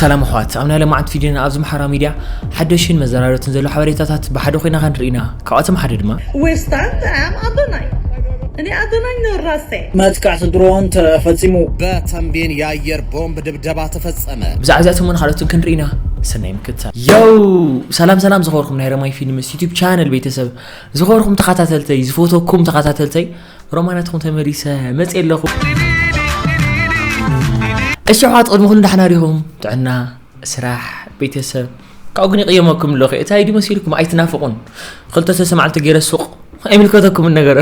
ሰላም ኣሕዋት፣ ኣብ ናይ ለማዓት ቪድዮና ኣብዚ ማሕበራዊ ሚድያ ሓደሽን መዘራረብትን ዘሎ ሓበሬታታት ብሓደ ኮይና ክንርኢ ኢና። ካብኣቶም ሓደ ድማ We stand I am Adonai. እኔ አዶናይ ነው ራሴ። መጥቃዕቲ ድሮን ተፈጺሙ። በተንቤን የአየር ቦምብ ድብደባ ተፈጸመ። ብዛዕባ እዚኣቶምን ካልኦትን ክንርኢ ኢና። ሰናይ ምክትታል። ዮው! ሰላም ሰላም ዝኸበርኩም ናይ ረማይ ፊልምስ ዩቲዩብ ቻነል ቤተሰብ፣ ዝኸበርኩም ተኸታተልተይ፣ ዝፈተኩም ተኸታተልተይ፣ ሮማናትኩም ተመሊሰ መጽእ ኣለኹ። እሺ ኣሕዋት፣ ቅድሚ ኩሉ ደሓና ዲኹም? ጥዕና፣ ስራሕ፣ ቤተሰብ፣ ካብኡ ግን ይቕየመኩም ኣለኹ። እንታይ ድዩ መሲልኩም? ኣይትናፍቑን። ክልተ ሰለስተ መዓልቲ ገይረ ሱቕ ኣይምልከተኩምን ነገር።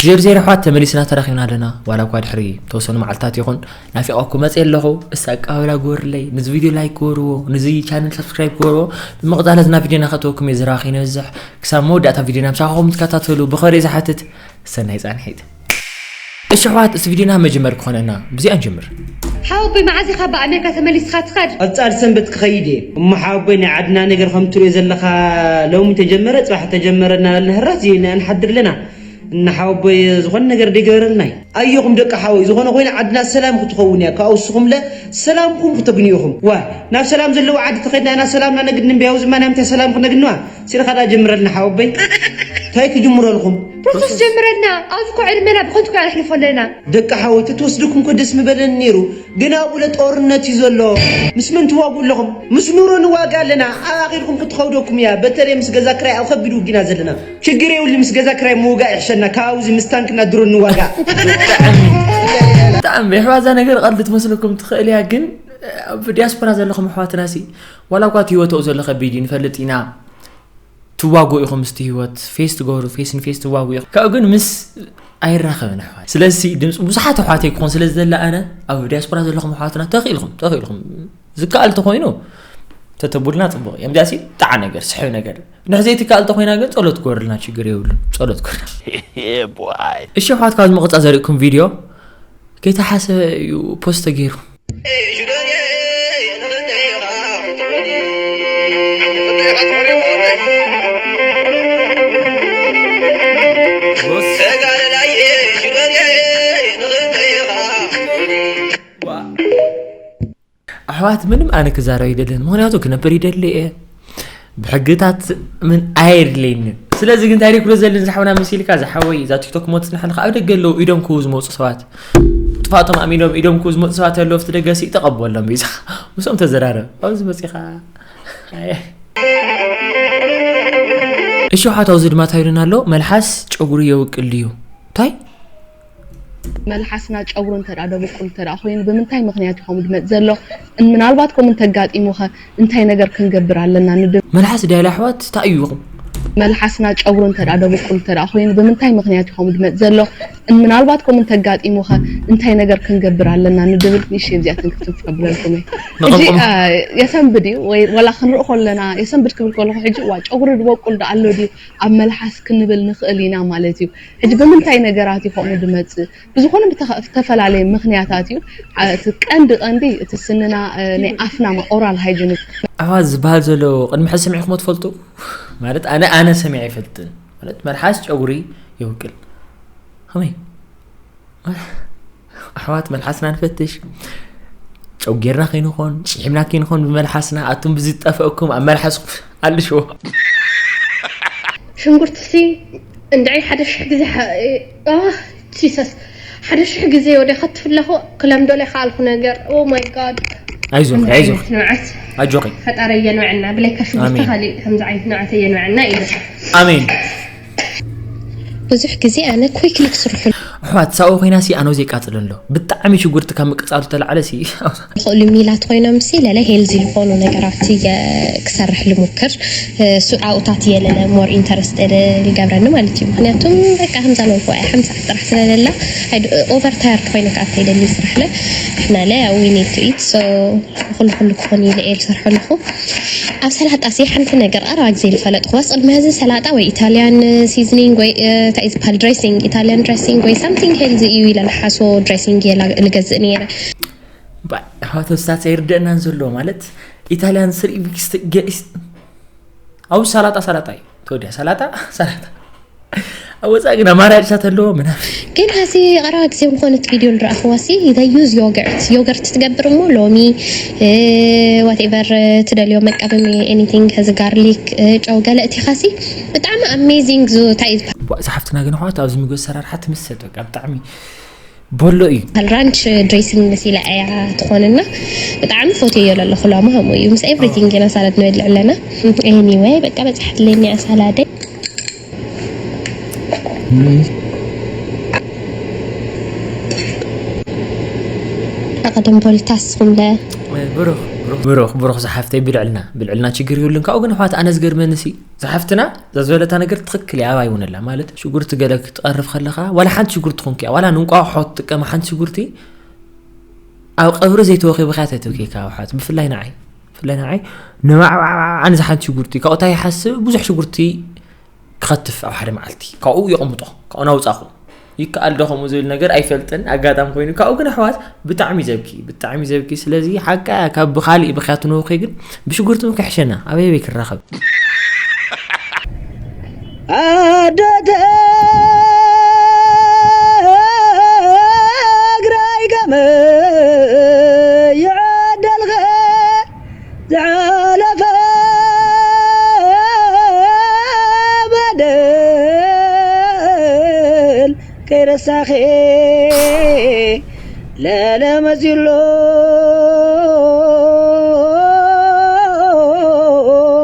ዜር ዜር ኣሕዋት፣ ተመሊስና ተራኺብና ኣለና። ዋላ እኳ ድሕሪ ተወሰኑ መዓልታት ይኹን ናፊቐኩም መጽእ ኣለኹ። እስቲ ኣቀባብላ ግበሩለይ፣ ነዚ ቪድዮ ላይክ ግበርዎ፣ ነዚ ቻነል ሳብስክራይብ ግበርዎ። ብምቕጻል እዚ ናብ ቪድዮና ከተወኩም እየ ዝረኣኹ ይነብዝሕ። ክሳብ መወዳእታ ቪድዮና ምሳኹም ትከታተሉ ብኽብሪ ዝሓትት። ሰናይ ጻንሒት። እሺ ኣሕዋት፣ እዚ ቪድዮና መጀመር ክኾነና ብዚኣ ንጀምር። ሓወቦይ መዓዝ ኢኻ ብኣሜሪካ ተመሊስካ ትኸድ? ቀጻል ሰንበት ክኸይድ እየ እሞ ሓወቦይ ናይ ዓድና ነገር ከም ትሪኦ ዘለኻ ሎሚ ተጀመረ ጽባሕ ተጀመረ እናበልና ህራስ ኢና ንሓድር ኣለና። እና ሓወቦይ ዝኾነ ነገር ደይገበረልና እዩ። ኣየኹም ደቂ ሓወይ ዝኾነ ኮይነ ዓድና ሰላም ክትኸውን እያ። ካብኡ እስኹምለ ሰላምኩም ክተግንዩ ኢኹም። ዋ ናብ ሰላም ዘለዎ ዓዲ ተኸድና ኢና ሰላምና ነግኒ እምበይ ኣብዚ ማና ምንታይ ሰላም ክነግንዋ? ሲልኻ ዳ ጀምረልና ሓወቦይ። እንታይ ክጅምረልኩም? ፕሮሰስ ጀምረልና ኣብዚ ኮ ዕድመና ብኸንቱ ኮ ኣሕልፎ ኣለና። ደቂ ሓወይ ተትወስድኩም ኮ ደስ ምበለኒ ነይሩ። ግን ኣብኡ ለጦርነት እዩ ዘሎ። ምስ መን ትዋጉ ኣለኹም? ምስ ኑሮ ንዋጋ ኣለና። ኣባኺልኩም ክትኸውደኩም እያ። በተለይ ምስ ገዛ ክራይ ኣብ ከቢድ ውጊና ዘለና። ችግር የብሉ ምስ ገዛ ክራይ ምውጋእ ይሕሸና። ካብዚ ምስ ታንክና ድሮን ንዋጋ። ብጣዕሚ የሕዋዛ ነገር ቀልዲ ትመስለኩም ትኽእል እያ፣ ግን ኣብ ዲያስፖራ ዘለኹም ኣሕዋትና ሲ ዋላ እኳ እቲ ህይወት ኣብኡ ዘሎ ከቢድ እዩ ንፈልጥ ኢና። ትዋጉ ኢኹም ምስቲ ህይወት ፌስ ትገብሩ ፌስ ንፌስ ትዋጉ ኢኹም። ካብኡ ግን ምስ ኣይራኸብን ኣሕዋት። ስለዚ ድምፂ ብዙሓት ኣሕዋተይ ክኾን ስለ ዝደለ ኣነ ኣብ ዲያስፖራ ዘለኹም ኣሕዋትና ተኽኢልኩም ተኽኢልኩም ዝከኣል ተኾይኑ ተተቡልና ፅቡቕ እዮም። ዚኣሲ ጣዓ ነገር ስሕብ ነገር ንሕ ዘይትከኣል ተኾይና ግን ጸሎት ግበሩልና ችግር የብሉን። ጸሎት ግበሩልና። እሺ ኣሕዋት፣ ካብ ዝመቐፃ ዘርእኩም ቪድዮ ከይተሓሰበ እዩ ፖስት ተገይሩ። ኣሕዋት ምንም ኣነ ክዛረብ ይደልን፣ ምክንያቱ ክነብር ይደሊ እየ። ብሕግታት ምን ኣየድለይንን። ስለዚ ግን እንታይ ክብሎ ዘልን ዝሓውና መሲልካ ዝሓወይ እዛ ቲክቶክ ሞት ጽናሕልካ ኣብ ደገ ኣለዉ ኢዶም ክው ዝመፁ ሰባት ጥፋቶም ኣሚኖም ኢዶም ክው ዝመፁ ሰባት ኣለዉ ኣብቲ ደገ ሲ ተቐበሎም ቤዛ ምስኦም ተዘራረብ ኣብዚ መፂኻ ኣየ እሺ ሓታው ዝድማ ታይሉና ኣሎ መልሓስ ጨጉሪ የውቅል ድዩ እንታይ መልሓስና ጨጉሩ እንተ ደኣ ደብቁል እንተ ደኣ ኮይኑ ብምንታይ ምኽንያት እዩ ከምኡ ዝመጽእ ዘሎ? ምናልባት ከምኡ እንተጋጢሙኸ እንታይ ነገር ክንገብር ኣለና ንብል? መልሓስ ድያ ኣሕዋት እንታይ እዩ ኢኹም? መልሓስና ጨጉሩ እንተ ደኣ ደብቁል እንተ ደኣ ኮይኑ ብምንታይ ምኽንያት እዩ ከምኡ ዝመጽእ ዘሎ? ምናልባት ከምኡ እንተጋጢሙኸ እንታይ ነገር ክንገብር ኣለና ንድብል ንእሽተይ እዚኣተን ክትንፍ ከብለልኩም እየ። ሕጂ የሰንብድ እዩ ወይ ወላ ክንርኢ ከለና የሰንብድ ክብል ከለኹ ሕጂ ዋ ጨጉሪ ድበቁል ደኣ ኣሎ ድዩ ኣብ መልሓስ ክንብል ንኽእል ኢና ማለት እዩ። ሕጂ ብምንታይ ነገራት እዩ ከምኡ ዝመጽእ? ብዝኾነ ብተፈላለየ ምኽንያታት እዩ። እቲ ቀንዲ ቀንዲ እቲ ስንና ናይ ኣፍና ኦራል ሃይጅን ኣሕዋት ዝበሃል ዘሎ ቅድሚ ሕዚ ሰሚዕኹሞ ትፈልጡ? ማለት ኣነ ኣነ ሰሚዐ ኣይፈልጥን። ማለት መልሓስ ጨጉሪ ይውቅል። ከመይ? ኣሕዋት መልሓስና ንፈትሽ። ጨጉ ጌርና ከይንኾን ጭሒምና ከይንኾን ብመልሓስና ኣቱም ብዝጠፈእኩም ኣብ መልሓስኩም ኣልሽዎ። ሽንጉርትሲ እንድዒ ሓደ ሽሕ ግዜ ጂሰስ ሓደ ሽሕ ግዜ ወደ ከትፍለኹ ክለምዶ ለይከኣልኩ ነገር oh my god ኣይዞኺ ኣይዞኺ ንዓት ኣጆኺ ፈጣሪ የንውዕና ብለይካ ሽጉርቲ ኣሜን። ካሊእ ከምዚ ዓይነት ንዓት የንውዕና ኢሉ ኣሜን ብዙሕ ግዜ ኣነ ኩክ ንክስርሑ ኣሕዋት ሳኡ ኮይና ሲ ኣነ ዘይቃፅል ኣሎ ብጣዕሚ ሽጉርቲ ካብ ምቅፃሉ ተላዕለ ሲ ይኽእሉ ሚላት ኮይኖም ሲ ለለ ሄልዚ ዝኾኑ ነገራት እየ ክሰርሕ ልሙክር እሱ ኣብኡታት እየ ለለ more interested ይገብረኒ ማለት እዩ ምክንያቱም በቃ ከምዛ ነበርኩ እያ ሓምሳ ጥራሕ ስለለላ ኦቨር ታየርድ ኮይነ ክኣተ ይደሊ ስራሕ ለ ንሕና ለ we need to eat so ኩሉ ኩሉ ክኾን ኢለ እየ ዝሰርሖ ኣለኹ ኣብ ሰላጣ ሲ ሓንቲ ነገር ቀረባ ግዜ ዝፈለጥኩዋ ቅድሚ ሕዚ ሰላጣ ወይ ኢታሊያን ሲዝኒንግ ወይ እንታይ እዩ ዝበሃል ድሬሲንግ ኢታሊያን ድሬሲንግ ወይ ሳምቲንግ ሄልዚ እዩ ኢለ ልሓስቦ ድሬሲንግ እየ ላ- ልገዝእ ነይረ ባ- ኣሕዋት ስታት ኣይርደአናን ዘሎ ማለት ኢታሊያን ስሪ ገሊስ ኣብ ሰላጣ ሰላጣ እዩ ተወዲያ ሰላጣ ሰላጣ ኣብ ወፃኢ ግን ኣማራጭታት ኣለዎ ምናምን። ግን ሀዚ ቀረባ ግዜ ዝኾነት ቪድዮ ንረኣኽዋ ሲ they use yogurt yogurt ትገብር እሞ ሎሚ whatever ትደልዮ መቀመሚ anything ሀዚ ጋርሊክ ጨው ገለ እቲኻ ሲ ብጣዕሚ amazing ዙ እንታይ እዩ ዝበሃል ዋ፣ እዛ ሓፍትና ግን ኣሕዋት ኣብዚ ምግቢ ኣሰራርሓ ትምሰጥ በቃ ብጣዕሚ በሎ እዩ። ራንች ድሬሲንግ መሲላ እያ ትኾንና ብጣዕሚ ፈትዮ ኣለኹ ሎሚ ከምኡ እዩ ምስ everything ኢና ሳላድ ንበልዕ ኣለና anyway በቃ በፃሕትለኒ እያ ሳላደይ ኣቐደም ቦልታስኹምለ ብሩኽ ብሩኽ ብሩኽ ብሩኽ ዝሓፍተይ ብልዕልና ብልዕልና ችግር ይብሉን ካብኡ ግን ኣሕዋት ኣነ ዝገርመኒ ሲ ዝሓፍትና እዛ ዝበለታ ነገር ትኽክል እያ ኣባይ እውን ኣላ ማለት ሽጉርቲ ገለ ክትቐርብ ከለኻ ዋላ ሓንቲ ሽጉርቲ ትኾንኪ እያ ዋላ ንንቋቑሖ ትጥቀማ ሓንቲ ሽጉርቲ ኣብ ቀብሪ ዘይተወኺብካ ተትብኪ ካብ ኣሕዋት ብፍላይ ንዓይ ብፍላይ ንዓይ ንባዕባዕባዕ ኣነ ዝሓንቲ ሽጉርቲ ካብኡ እንታይ ይሓስብ ብዙሕ ሽጉርቲ ክኸትፍ ኣብ ሓደ መዓልቲ ካብኡ የቕምጦ ካብኡ ናውፃኹ ይከኣል ዶ ከምኡ ዝብል ነገር ኣይፈልጥን ኣጋጣሚ ኮይኑ ካብኡ ግን ኣሕዋት ብጣዕሚ ዘብኪ ብጣዕሚ ዘብኪ ስለዚ ሓቃ ካብ ብካሊእ ብክያት ንወኺ ግን ብሽጉርቲ ምክሕሸና ኣበይ ኣበይ ክራኸብ ኣዶ ትግራይ ከመይ ይዓደልኸ ዝሓለፈ በደል ከይረሳኸ ለለ መፂሎ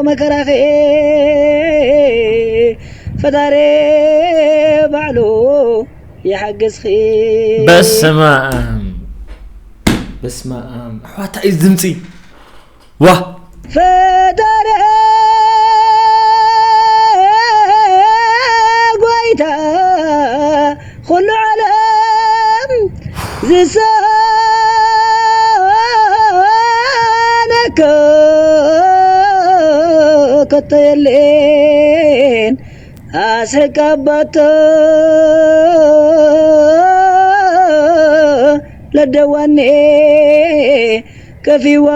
መከራኸ ፈጣሪ ባዕሉ ይሓግዝኺ በስመ ኣብ በስመ ኣብ ኣሕዋታ እዩ ድምፂ ዋ ፈጣሪ ጎይታ ኩሉ ዓለም ዝሳነካ ከቶ የለን ኣስሕቅ ኣባቶ ለደዋኔ ከፊዋ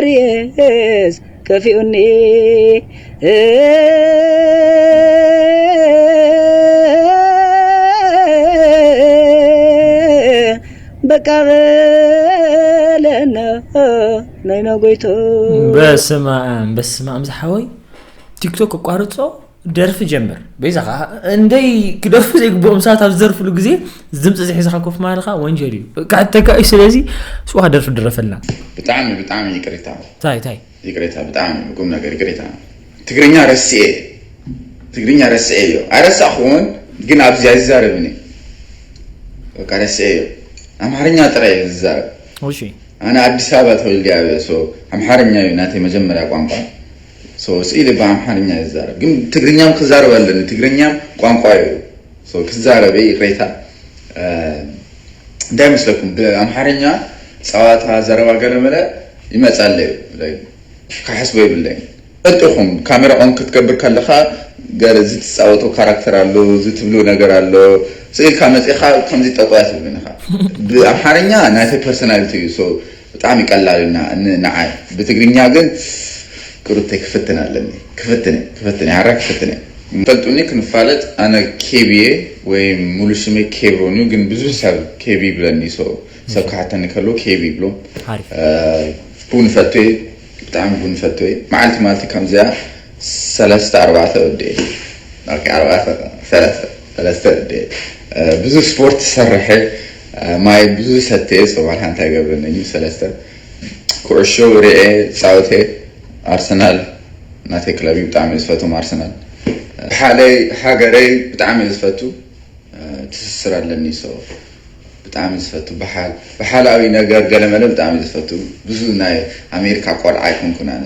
ርኤስ ከፊኡኒ በቃ በለና ናይ ናጎይቶ በስመ ኣብ በስመ ኣብ ዝሓወይ ቲክቶክ ኣቋርፆ ደርፊ ጀምር በይዛ ከዓ እንደይ ክደርፉ ዘይግብኦም ሰባት ኣብ ዝደርፍሉ ግዜ ድምፂ ዝሒዝካ ኮፍ ማለካ ወንጀል እዩ ክሕተካ እዩ ስለዚ ስዋ ደርፊ ድረፈልና ብጣዕሚ ብጣዕሚ ይቅሬታ ታይ ታይ ይቅሬታ ብጣዕሚ ቁም ነገር ይቅሬታ ትግርኛ ረስኤ ትግርኛ ረስኤ እዮ ኣይረሳእኩዎን ግን ኣብዚ ኣይዛረብን እየ በቃ ረስኤ እዮ ኣምሓርኛ ጥራይ እየ ዝዛረብ እሺ ኣነ ኣዲስ ኣበባ ተወልደ ያበ so ኣምሓርኛ እዩ ናተይ መጀመርያ ቋንቋ so ስኢለ ብኣምሓርኛ ይዛረብ ግን ትግርኛም ክዛረብ ኣለኒ ትግርኛም ቋንቋ እዩ so ክዛረበ ይቅሬታ እንታይ መስለኩም ብኣምሓርኛ ፀዋታ ዘረባ ገለመለ ይመፃለ እዩ ክሓስቦ የብለይ ፈልጥኹም ካሜራ ኦን ክትገብር ከለኻ ገለ ዝትፃወቶ ካራክተር ኣሎ ዝትብሎ ነገር ኣሎ ስኢልካ መፂኻ ከምዚ ጠጠው ኣይትብልን ኢኻ ብኣምሓርኛ ናተይ ፐርሶናሊቲ እዩ so ብጣዕሚ ቀላል እዩ ና- ን- ንዓይ ብትግርኛ ግን ቅሩተይ ክፍትን ኣለኒ ክፍትን እየ፣ ክፍትን እየ፣ ሓራ ክፍትን እየ። ፈልጡኒ ክንፋለጥ ኣነ ኬቢ እየ ወይ ሙሉ ሽመይ ኬብሮን እዩ ግን ብዙሕ ሰብ ኬቢ ይብለኒ so ሰብ ክሓተኒ ከሎ ኬቢ ይብሎ ሓሪፍ ቡን ፈትወ ብጣዕሚ ቡን ፈትወ መዓልቲ መዓልቲ ከምዚኣ ሰለስተ ኣርባዕተ ወደ ሰለስተ ወደ ብዙ ስፖርት ሰርሐ ማይ ብዙ ሰተ ሰባል ሓንታ ይገብረነኝ ሰለስተ ኩዕሾ ርኤ ፃውተ ኣርሰናል ናተይ ክለብ ብጣዕሚ ዝፈቶም ኣርሰናል ሓለይ ሃገረይ ብጣዕሚ ዝፈቱ ትስስር ኣለኒ so ብጣዕሚ ዝፈቱ ብሓል ብሓላዊ ነገር ገለመለ ብጣዕሚ ዝፈቱ ብዙ ናይ ኣሜሪካ ቆልዓ ኣይኮንኩን ኣነ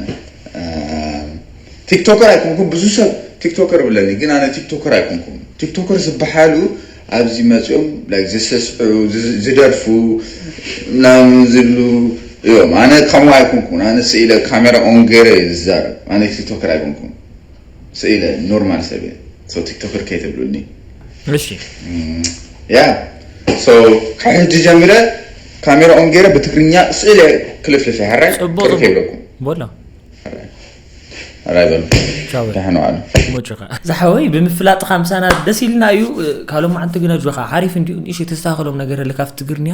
ቲክቶከር ኣይኮንኩም ብዙ ሰብ ቲክቶከር ብለኒ ግን ኣነ ቲክቶከር ኣይኮንኩም ቲክቶከር ዝበሓሉ ኣብዚ መፅኦም like ዝስስዑ ዝደርፉ ምናምን ዝብሉ እዮም ኣነ ከምኡ ኣይኮንኩን ኣነ ስኢለ ካሜራ ኦን ገይረ ዝዛረብ ኣነ ቲክቶከር ኣይኮንኩም ስኢለ ኖርማል ሰብ እየ so ቲክቶከር ከይትብሉኒ እሺ ያ so ካብ ሕጂ ጀምረ ካሜራ ኦን ገይረ ብትግርኛ ስኢለ ክልፍልፍ ሕራይ ፅቡቅ ክልፍ ይብለኩም ቦሎ ራይ በሉ። ቻው። ደሕና ዋሉ። ሞጭኻ ዝሓወይ ብምፍላጥኻ ምሳና ደስ ኢልና እዩ። ካብ ሎማዓንቲ ግን ኣጆኻ ሓሪፍ እንዲዩ። ንእሽተይ ተስተኻኸሎም ነገር ኣለ ካብቲ ትግርኛ።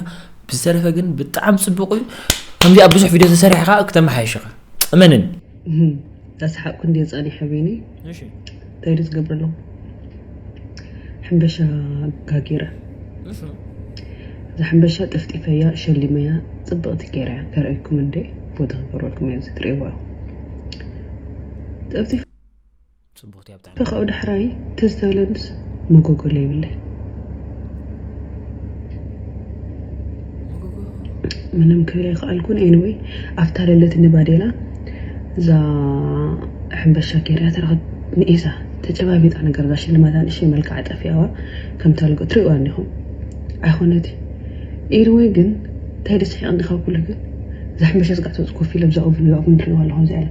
ብዝተረፈ ግን ብጣዕሚ ጽቡቕ እዩ። ከምዚኣ ብዙሕ ቪድዮ ተሰሪሕኻ ክተመሓየሽኻ እመንን። ተስሓቅኩ እንዲ ጸኒሐ በይነይ እንታይ ዶ ትገብር ኣለኹ? ሕንበሻ ጋጊረ። እዛ ሕንበሻ ጠፍጢፈያ ሸሊመያ ጽብቕቲ ገይረያ ከርእየኩም እንደ ቦታ ክገብረልኩም እየ። እዚ ትርእይዋ ጠፍጢፈ ጽቡቕቲ ኣብታ ካብኡ ዳሕራይ ተዝተብለንስ መጎጎ ለይብለይ። ምንም ክብል ኣይከኣልኩን። Anyway ኣብታ ለለትኒ ባዴላ እዛ ሕንበሻ ገይረያ ተረኸብ ንኤሳ ተጨባቢጣ ነገር እዛ ሽልማታ ንእሽተይ መልክዓ ጠፊኣዋ ከምታ ልጎ ትርእይዋ እንዲኹም ኣይኮነቲ። Anyway ግን እንታይ ደስ ሒቕ እንዲኻ ኩሉ ግን እዛ ሕንበሻ ዝጋዕ ተውፅ ኮፍ ኢለ ብዛ ኦቭን ብዛ ኦቭን ትርእይዋ ኣለኹም እዚኣ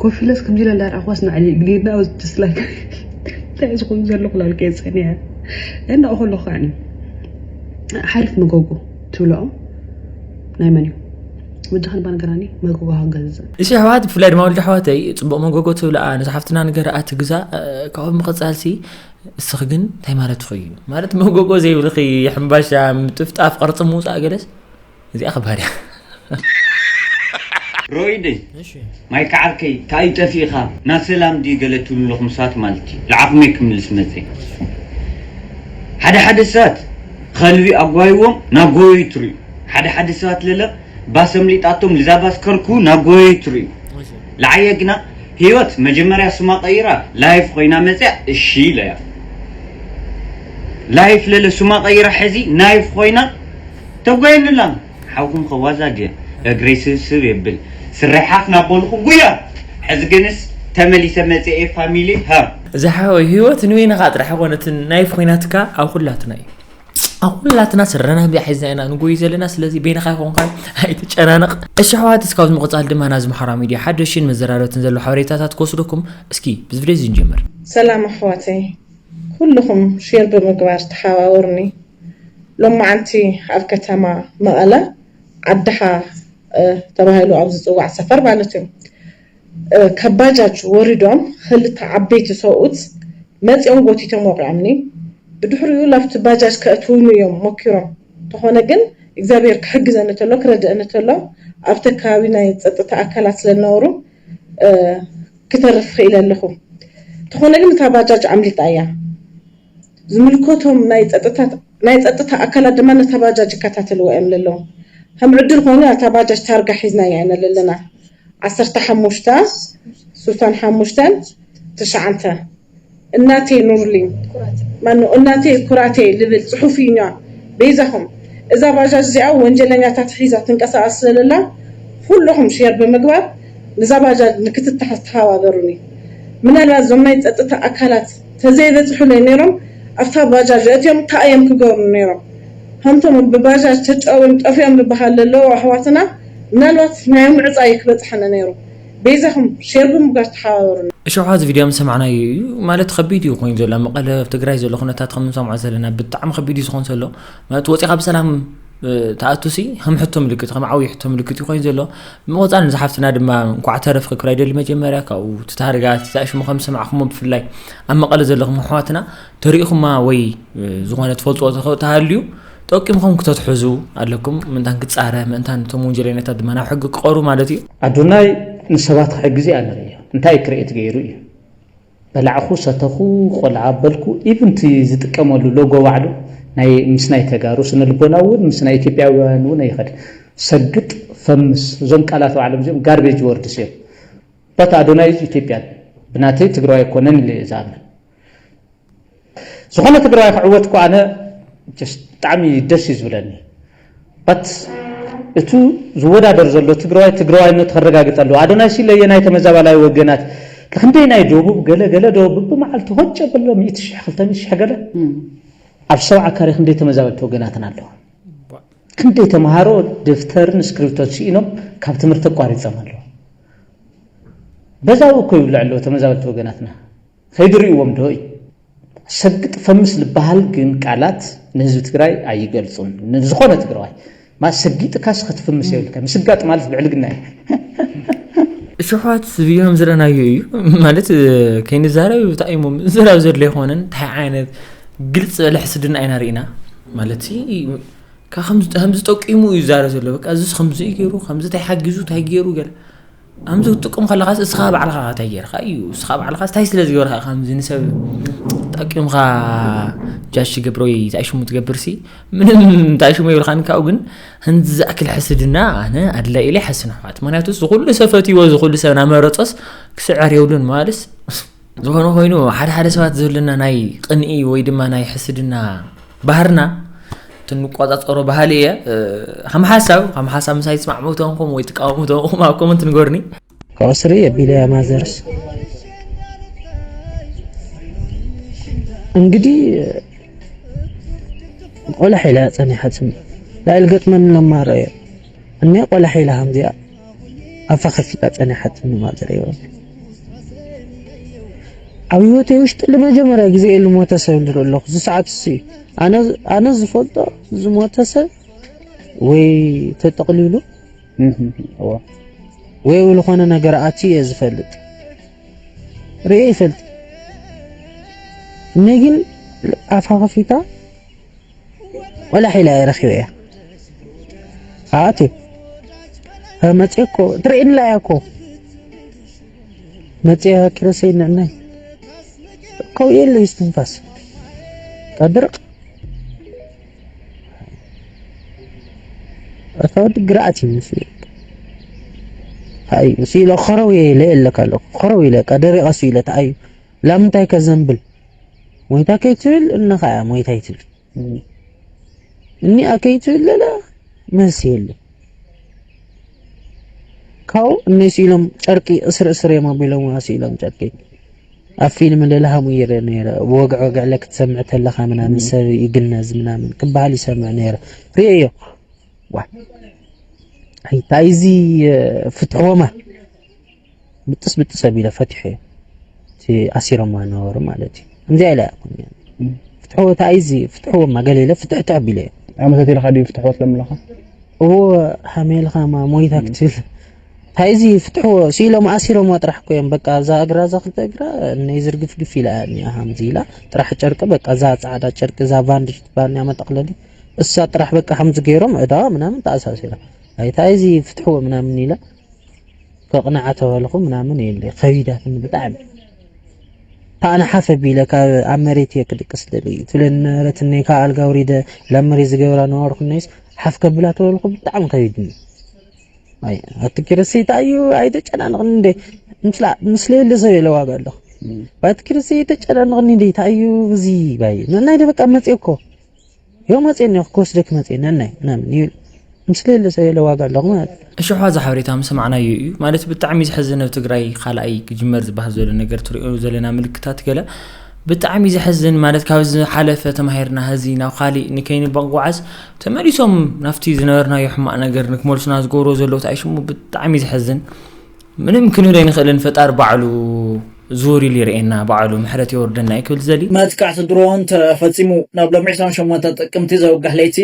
ኮፍ ኢለስ ከምዚ ኢለ እንዳረኣኽዋስ ንዓሊ ግዲና just like እንታይ ዝኾን ዘለኹ ላልከ የፀንያ እና ከለኹ ከዓኒ ሓሪፍ መጎጎ ትብልኦ ናይ መን እዩ? ወዲ ከልባ ነገራኒ መጎጎ ሃገዝእ እሺ ኣሕዋት ብፍላይ ድማ ወልዲ ኣሕዋተይ ጽቡቕ መጎጎ ትብልኣ ነዚ ሓፍትና ንገርኣ ትግዛ ካብኡ ምቕጻልሲ እስኺ ግን እንታይ ማለት ትኽእዩ ማለት መጎጎ ዘይብልኺ ሕምባሻ ምጥፍጣፍ ቅርጺ ምውጻእ ገለስ እዚኣ ከባድ እያ ሮይደይ ማይ ከዓርከይ ካይ ጠፊእኻ ናብ ሰላም ድዩ ገለ ትብሉ ኣለኹም ሰባት ማለት እዩ ልዓኹም እየ ክምልስ መፅእ ሓደ ሓደ ሰባት ኸልቢ ኣጓይዎም ናብ ጎበዩ ትርእዩ ሓደ ሓደ ሰባት ለለ ባስ ኣምሊጣቶም ልዛ ባስ ከርኩ ናብ ጎበዩ ትርእዩ ለዓየ ግና ህይወት መጀመርያ ስማ ቀይራ ላይፍ ኮይና መፅያ እሺ ኢለያ ላይፍ ለለ ስማ ቀይራ ሕዚ ናይፍ ኮይና ተጓየንላ ሓውኩም ከዋዛ ድየ እግረይ ስብስብ የብል ስርሓፍ ናበልኩ ጉያ ሕዚ ግንስ ተመሊሰ መፅአ ፋሚሊ ሃ ዝሓወይ ህይወት ንበይንኻ ጥራሕ ኮነትን ናይፍ ኮይናትካ ኣብ ኩላትና እዩ ኣብ ኩላትና ስረና ቢያ ሒዝና ኢና ንጎይ ዘለና ስለዚ በይንኻ ይኾንካ ኣይትጨናነቕ እሺ ኣሕዋት እስካብ ምቕፃል ድማ ናዚ ማሕበራዊ ሚድያ ሓደሽን መዘራረብትን ዘሎ ሓበሬታታት ክወስደኩም እስኪ ብዚ ቪድዮ እዚ ንጀምር ሰላም ኣሕዋተይ ኩልኹም ሼር ብምግባር ተሓባበሩኒ ሎማዓንቲ ኣብ ከተማ መቐለ ዓድሓ ተባሂሉ ኣብ ዝፅዋዕ ሰፈር ማለት እዩ ካብ ባጃጅ ወሪዶም ክልተ ዓበይቲ ሰብኡት መፂኦም ጎቲቶም ወቂዖምኒ ብድሕሪኡ ናብቲ ባጃጅ ከእትውኒ እዮም ሞኪሮም እንተኾነ ግን እግዚኣብሔር ክሕግዘኒ ተሎ ክረድእኒ ተሎ ኣብቲ ኣከባቢ ናይ ፀጥታ ኣካላት ስለዝነበሩ ክተርፍ ክኢለ ኣለኹ እንተኾነ ግን እታ ባጃጅ ኣምሊጣ እያ ዝምልከቶም ናይ ፀጥታ ኣካላት ድማ ነታ ባጃጅ ይከታተልዋ እዮም ለለዉ ከም ዕድል ኮይኑ እታ ባጃጅ ታርጋ ሒዝና ኢና ዘለና ዓሰርተ ሓሙሽተ ሱሳን ሓሙሽተን ትሽዓንተ እናቴ ኑርሊን ማኑ እናቴ ኩራቴ ልብል ፅሑፍ እዩ ኒዋ በይዛኹም እዛ ባጃጅ እዚኣ ወንጀለኛታት ሒዛ ትንቀሳቐስ ስለላ ኩልኹም ሼር ብምግባር ንዛ ባጃጅ ንክትተሓዝ ተሓባበሩኒ ምናልባት እዞም ናይ ፀጥታ ኣካላት ተዘይበፅሑለይ ነይሮም ኣብታ ባጃጅ እቲኦም እንታይ እዮም ክገብሩ ነይሮም ከምቶም ብባጃጅ ተጨውዮም ጠፊኦም ዝበሃል ዘለዉ ኣሕዋትና ምናልባት ናይ ምዕፃ እዩ ክበፅሐና ነይሩ በይዛኹም ሼር ብምግባር ተሓባበሩና እሸውሓ እዚ ቪድዮ ምስ ሰማዕናዮ እዩ ማለት ከቢድ እዩ ኮይኑ ዘሎ መቐለ ኣብ ትግራይ ዘሎ ኩነታት ከም ንሰምዖ ዘለና ብጣዕሚ ከቢድ እዩ ዝኾን ዘሎ ማለት ወፂኻ ብሰላም ተኣቱሲ ከም ሕቶ ምልክት ከም ዓብዪ ሕቶ ምልክት እዩ ኮይኑ ዘሎ ምቆፃል ንዝሓፍትና ድማ እንኳዕ ተረፍኺ ክብላ ይደሊ መጀመርያ ካብኡ ትታርጋ ትዛእሽሙ ከም ዝሰማዕኹሞ ብፍላይ ኣብ መቐለ ዘለኹም ኣሕዋትና ተሪእኹማ ወይ ዝኾነ ትፈልጥዎ ተሃልዩ ጠቂምኹም ክተትሕዙ ኣለኩም ምእንታን ክፃረ ምእንታን እቶም ወንጀለኛታት ድማ ናብ ሕጊ ክቐሩ ማለት እዩ ኣዶናይ ንሰባት ክሕግዝ እያ ንርእዮ እንታይ ክርኢ ትገይሩ እዩ በላዕኹ ሰተኹ ቆልዓ በልኩ ኢቭን እቲ ዝጥቀመሉ ሎጎ ባዕሉ ናይ ምስ ናይ ተጋሩ ስነ ልቦና እውን ምስ ናይ ኢትዮጵያውያን እውን ኣይኸድ ሰግጥ ፈምስ እዞም ቃላት ባዕሎም እዚኦም ጋርቤጅ ወርድስ እዮም በት ኣዶናይ ኢትዮጵያን ብናተይ ትግራዋይ ኣይኮነን ኢለ እየ ዝኣምን ዝኾነ ትግራዋይ ክዕወት እኮ ኣነ just ብጣዕሚ ደስ እዩ ዝብለኒ but እቱ ዝወዳደር ዘሎ ትግራዋይ ትግራዋይነቱ ከረጋግጥ ኣለዎ ኣዶናይ ሲለየ ናይ ተመዛባላይ ወገናት ክንደይ ናይ ደቡብ ገለ ገለ ዶ ብብመዓልቲ ሆጭ ብሎ ሚእቲ ሽሕ ክልተ ሚእቲ ሽሕ ገለ ኣብ ሰብዓ ካሬ ክንደይ ተመዛበልቲ ወገናትና ኣለዉ ክንደይ ተምሃሮ ደፍተርን እስክሪብቶን ስኢኖም ካብ ትምህርቲ ኣቋሪፆም ኣለዉ በዛው እኮ ይብሉ ኣለዉ ተመዛበልቲ ወገናትና ከይድርእዎም ዶ እዩ ሰግጥ ፈምስ ዝበሃል ግን ቃላት ንህዝቢ ትግራይ ኣይገልፁን ንዝኾነ ትግራዋይ ማ ሰጊጥካስ ክትፍምስ የብልካ ምስጋጥ ማለት ብዕልግና እዩ እሽሕዋት ዝብዮም ዝረናዩ እዩ ማለት ከይንዛረብ ብጣዕሞ ምዝራብ ዘድሎ ኣይኮነን። እንታይ ዓይነት ግልፂ ዝበለ ሕስድና ኢና ርኢና ማለት ከምዚ ጠቂሙ እዩ ዝዛረብ ዘሎ። በቃ እዚስ ከምዚ እዩ ገይሩ፣ ከምዚ እንታይ ሓጊዙ፣ እንታይ ገይሩ ገለ ኣምዚ ክትጥቀም ከለኻስ እስኻ ባዕልኻ እንታይ ገይርካ እዩ? እስኻ ባዕልኻ እንታይ ስለ ዝገበርካ ከምዚ ንሰብ ጠቂምካ ጃሽ ገብሮይ እንታይ ሽሙ ትገብርሲ ምንም እንታይ ሽሙ ይብልካን ካብኡ ግን ህንዚ ዝኣክል ሕስድና ኣነ ኣድላይ ኢለ ይሓስን ኣሕዋት። ምክንያቱ እዚ ኩሉ ሰብ ፈትይዎ፣ እዚ ኩሉ ሰብ ናመረጾስ ክስዕር የብሉን። ማለትስ ዝኾነ ኮይኑ ሓደ ሓደ ሰባት ዘለና ናይ ቅንኢ ወይ ድማ ናይ ሕስድና ባህርና ትንቆጻጸሮ ባህሊ እየ። እ፣ ከም ሓሳብ፣ ከም ሓሳብ ምሳይ ትስማዕምዑ ተንኹም ወይ ትቃወሙ ተንኹም ኣብ ኮመንት ንገሩኒ። ከወስሪ የቢለ ማዘርስ እንግዲህ ቆላሕ ኢላ ጸኒሓትኒ። ላይል ገጥመን ለማረ እየ እኔ ቆላሕ ኢላ ከምዚኣ ኣፋ ከፊታ ጸኒሓትኒ ማዘር ይበል። ኣብ ህይወተይ ውሽጢ ንመጀመርያ ግዜ እየ ልሞተ ሰብ ንርኢ ኣለኹ። እዚ ሰዓት እሱ እዩ። ኣነ ኣነ ዝፈልጦ ዝሞተ ሰብ ወይ ተጠቕሊሉ እዋ ወይ ዝኾነ ነገር ኣትዩ እየ ዝፈልጥ። ርእየ ይፈልጥ። እነ ግን ኣፋ ከፊታ ቆላሕ ኢላ እየ ረኺበያ። ኣቲ መፅየ እኮ ትርእየላ እያ እኮ መፅየ ኪሮሰይ ንዕናይ ከው የለ ይስትንፋስ ቀድርቅ እታ ወዲ ግርኣት እዩ ምስ ኣይ ምስ ኢለ ኸረው ኢለ ኣለካ ኣለኹ ኸረው ኢለ ቃ ደሪቐ ሱ ኢለ ተኣዩ ላምንታይ ከዘንብል ሞይታ ከይትብል እነኻ እያ ሞይታ ይትብል እኒኣ ከይትብል ለለ መልሲ የለ ካብኡ እነይ ስኢሎም ጨርቂ እስር እስር እዮም ኣቢሎም ስኢሎም ጨርቂ ኣብ ፊልም ልልሃሙ ይረ ነረ ወግዕ ወግዕ ለ ክትሰምዕ ተለኻ ምናምን ሰብ ይግነዝ ምናምን ክበሃል ይሰምዕ ነረ ርእዮ ዋ እንታይ እዚ ፍትሕዎማ ብጥስ ብጥስ ኣቢለ ፈትሐ እቲ ኣሲሮማ ነበሩ ማለት እዩ ከምዚኣ ኢለ ፍትሕዎ እንታይ እዚ ፍትሕዎማ ገለ ኢለ ፍትሕትሕ ኣቢለ ኣመታት ኢልካ ድዩ ፍትሕዎ ትለምለኻ እዎ ሃሜልኻ ማ ሞይታ ክትብል እንታይ እዚ ፍትሕዎ ስኢሎም ኣሲሮምዋ ጥራሕ እኮ እዮም በቃ እዛ እግራ እዛ ክልተ እግራ እነይ ዝርግፍግፍ ኢላ እያ እኒኣ ሃምዚ ኢላ ጥራሕ ጨርቂ በቃ እዛ ፃዕዳ ጨርቂ እዛ ቫንድሽ ትባል እኒኣ መጠቕለሊ እሳ ጥራሕ በቃ ሃምዚ ገይሮም እዳ ምናምን ተኣሳሲራ ኣይታ እዚ ፍትሕዎ ምናምን ኢላ ከቕንዓ ተባልኹ ምናምን የለ ከቢዳትኒ ብጣዕሚ ታኣና ሓፈ ቢለ ካብ ኣብ መሬት እየ ክድቅስ ደሊ ትብለኒ ነበረት እነይ ካብ ኣልጋ ውሪደ ላብ መሬት ዝገብራ ነበርኩ እነይስ ሓፍ ከብላ ተበልኩ ብጣዕሚ ከቢድኒ ኣይ ኣቲ ኪረሰይ ታዩ ኣይተጨናንቕኒ እንደ ምስላ ምስለ የለ ሰብ የለ ዋጋ ኣለኹ ባቲ ኪረሰይ ኣይተጨናንቕኒ እንደ ታዩ እዚ ባይ ነናይ ደ በቃ መፅየ እኮ ዮ መፅየኒ ክወስደክ መፅየ ነናይ ምናምን ይብል ምስለ የለ ሰብ የለ ዋጋ ኣለኹ ማለት እዩ። እሽሖ እዚ ሓበሬታ ምሰማዕናዮ እዩ ማለት ብጣዕሚ ዘሕዝን ኣብ ትግራይ ካልኣይ ክጅመር ዝበሃል ዘሎ ነገር ትሪኦ ዘለና ምልክታት ገለ ብጣዕሚ ዘሕዝን ማለት ካብ ዝሓለፈ ተማሂርና ሀዚ ናብ ካሊእ ንከይንጓዓዝ ተመሊሶም ናብቲ ዝነበርናዮ ሕማቕ ነገር ንክመልሱና ዝገብርዎ ዘለዉ እንታይ ሽሙ ብጣዕሚ ዘሕዝን ምንም ክንብል ኣይንኽእልን ፈጣሪ ባዕሉ ዙር ኢሉ ይርእየና ባዕሉ ምሕረት የወርደና እዩ ክብል ዝደሊ። መጥቃዕቲ ድሮን ተፈጺሙ። ናብ ሎሚ ዕስራን ሸሞንተን ጥቅምቲ ዘውግሕ ለይቲ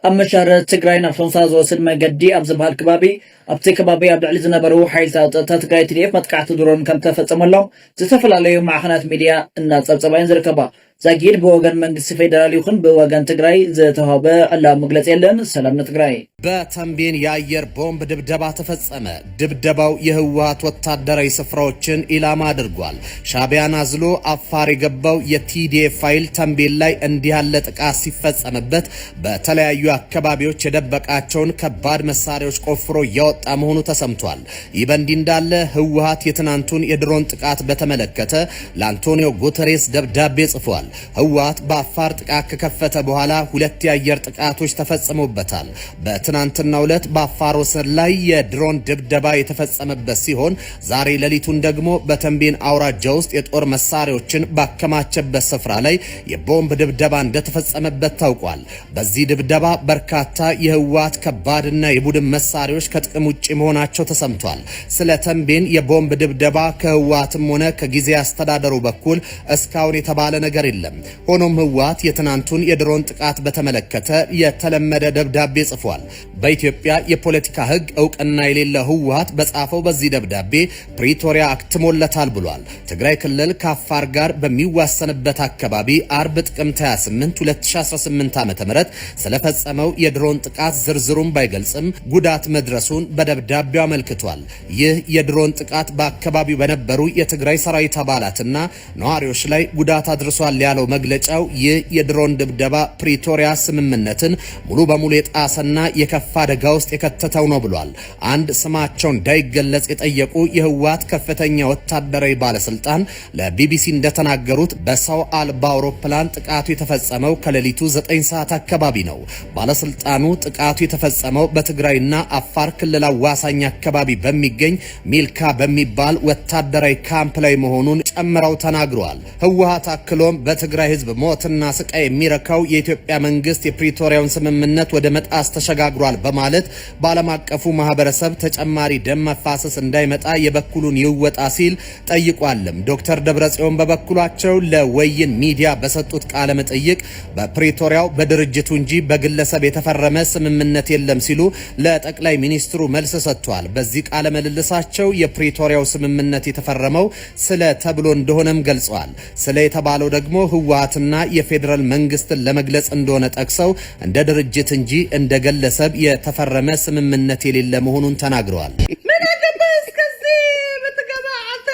ኣብ መሻረ ትግራይ ናብ ሶንሳ ዝወስድ መገዲ ኣብ ዝበሃል ከባቢ ኣብቲ ከባቢ ኣብ ልዕሊ ዝነበሩ ሓይልታት ጸጥታ ትግራይ ቲ ዲ ኤፍ መጥቃዕቲ ድሮን ከም ተፈጸመሎም ዝተፈላለዩ ማዕኸናት ሚድያ እናጸብጸባ እየን ዝርከባ። ዛጊድ ብወገን መንግስቲ ፌዴራል ይኹን ብወገን ትግራይ ዝተዋህበ ዕላዊ መግለጺ የለን። ሰላም ንትግራይ። በተንቤን የአየር ቦምብ ድብደባ ተፈጸመ። ድብደባው የህወሓት ወታደራዊ ስፍራዎችን ኢላማ አድርጓል። ሻዕቢያን አዝሎ አፋር የገባው የ ቲ ዲ ኤፍ ኃይል ተንቤን ላይ እንዲህ ያለ ጥቃት ሲፈጸምበት በተለያዩ አካባቢዎች የደበቃቸውን ከባድ መሳሪያዎች ቆፍሮ እያወጣ መሆኑ ተሰምቷል። ይህ በእንዲህ እንዳለ ህወሓት የትናንቱን የድሮን ጥቃት በተመለከተ ለአንቶኒዮ ጉተሬስ ደብዳቤ ጽፏል። ህወሓት በአፋር ጥቃት ከከፈተ በኋላ ሁለት የአየር ጥቃቶች ተፈጽመውበታል። በትናንትናው ዕለት በአፋር ወሰን ላይ የድሮን ድብደባ የተፈጸመበት ሲሆን ዛሬ ሌሊቱን ደግሞ በተንቤን አውራጃ ውስጥ የጦር መሳሪያዎችን ባከማቸበት ስፍራ ላይ የቦምብ ድብደባ እንደተፈጸመበት ታውቋል። በዚህ ድብደባ በርካታ የህወሓት ከባድና የቡድን መሳሪያዎች ከጥቅም ውጭ መሆናቸው ተሰምቷል። ስለ ተንቤን የቦምብ ድብደባ ከህወሓትም ሆነ ከጊዜ አስተዳደሩ በኩል እስካሁን የተባለ ነገር የለም። ሆኖም ህወሓት የትናንቱን የድሮን ጥቃት በተመለከተ የተለመደ ደብዳቤ ጽፏል። በኢትዮጵያ የፖለቲካ ሕግ እውቅና የሌለው ህወሓት በጻፈው በዚህ ደብዳቤ ፕሪቶሪያ አክትሞለታል ብሏል። ትግራይ ክልል ከአፋር ጋር በሚዋሰንበት አካባቢ አርብ ጥቅምት ሃያ ስምንት ሁለት ሺ አስራ ስምንት ዓመተ ምህረት ስለፈጸመው የድሮን ጥቃት ዝርዝሩን ባይገልጽም ጉዳት መድረሱን በደብዳቤው አመልክቷል። ይህ የድሮን ጥቃት በአካባቢው በነበሩ የትግራይ ሰራዊት አባላትና ነዋሪዎች ላይ ጉዳት አድርሷል ያለው መግለጫው፣ ይህ የድሮን ድብደባ ፕሪቶሪያ ስምምነትን ሙሉ በሙሉ የጣሰና የከፋ አደጋ ውስጥ የከተተው ነው ብሏል። አንድ ስማቸው እንዳይገለጽ የጠየቁ የህወሓት ከፍተኛ ወታደራዊ ባለስልጣን ለቢቢሲ እንደተናገሩት፣ በሰው አልባ አውሮፕላን ጥቃቱ የተፈጸመው ከሌሊቱ ዘጠኝ ሰዓት አካባቢ ነው። ባለስልጣኑ ጥቃቱ የተፈጸመው በትግራይና አፋር ክልል አዋሳኝ አካባቢ በሚገኝ ሚልካ በሚባል ወታደራዊ ካምፕ ላይ መሆኑን ጨምረው ተናግረዋል። ህወሓት አክሎም፣ በትግራይ ህዝብ ሞትና ስቃይ የሚረካው የኢትዮጵያ መንግስት የፕሪቶሪያውን ስምምነት ወደ መጣስ ተሸጋግሯል በማለት በዓለም አቀፉ ማህበረሰብ ተጨማሪ ደም መፋሰስ እንዳይመጣ የበኩሉን ይወጣ ሲል ጠይቋልም። ዶክተር ደብረጽዮን በበኩላቸው ለወይን ሚዲያ በሰጡት ቃለ መጠይቅ፣ በፕሪቶሪያው በድርጅቱ እንጂ በግለሰብ የተፈረመ ስምምነት የለም ሲሉ ለጠቅላይ ሚኒስትሩ መልስ ሰጥቷል። በዚህ ቃለ ምልልሳቸው የፕሪቶሪያው ስምምነት የተፈረመው ስለ ተብሎ እንደሆነም ገልጸዋል። ስለ የተባለው ደግሞ ህወሓትና የፌዴራል መንግስትን ለመግለጽ እንደሆነ ጠቅሰው፣ እንደ ድርጅት እንጂ እንደ ግለሰብ የተፈረመ ስምምነት የሌለ መሆኑን ተናግረዋል። ምን አገባህ እስከዚህ የምትገባ አንተ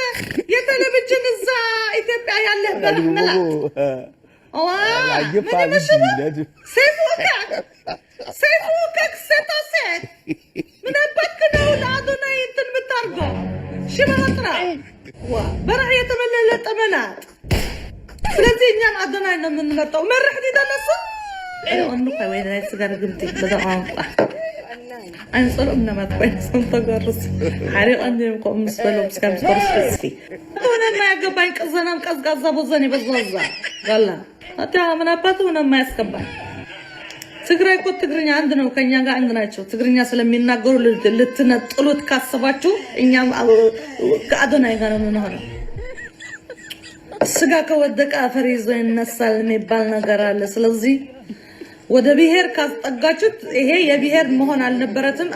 የቴሌቪዥን እዛ ኢትዮጵያ ያለህ በረህ ምላጭ። ዋ፣ ምን ይመስሉ? ሴት ወካክ፣ ሴት ወካክ፣ ሴታ ሴት። ምን አባትክ ነው ለአዶናይ እንትን የምታርገው? ሽባ ጥራ። ዋ፣ በረህ የተመለለጠ መናጥ። ስለዚህ እኛም አዶናይ ነው የምንመርጠው። መርሕ ዲዳ ነሱ? እንኳ ወይ ላይ ስጋር ግምት በዛ ቋንቋ ኣይንጸልኦም ነማት ኮይና ሰም ተገርስ ሓሪቐ እንዲም ከምኡ ምስ በሎም እስካብ ዝፈርስ ተስፊ ሆነ የማያገባኝ ቅዘናም ቀዝቃዛ ቦዘን ይበዛዛ ጋላ አታ ምን አባቱ ሆነ የማያስገባኝ ትግራይ እኮ ትግርኛ አንድ ነው፣ ከኛ ጋር አንድ ናቸው። ትግርኛ ስለሚናገሩ ልትነጥሉት ካሰባችሁ እኛም ከአዶናይ ጋር ነው የምንሆነው። ስጋ ከወደቀ አፈር ይዞ ይነሳል የሚባል ነገር አለ። ስለዚህ ወደ ብሔር ካስጠጋችሁት ይሄ የብሔር መሆን አልነበረትም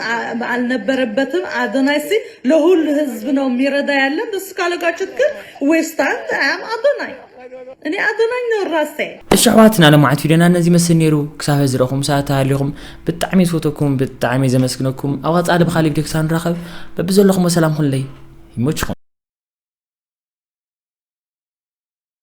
አልነበረበትም። አዶናይ ሲ ለሁሉ ህዝብ ነው የሚረዳ ያለ። እሱ ካለጋችሁት ግን we stand አም አዶናይ። እኔ አዶናይ ነው ራሴ። እሺ ኣሕዋትና፣ ለማዓት ቪድዮና ነዚ መስል ነይሩ። ክሳብ ሕዚ ዝረኹም ሰዓት ተሃሊኹም ብጣዕሚ ዝፈተኩም፣ ብጣዕሚ ዘመስግነኩም። ኣብ ቐጻሊ ብኻሊእ ቪድዮ ክሳብ ንራኸብ በብዘለኹም ሰላም ኩንለይ ይመችኹም።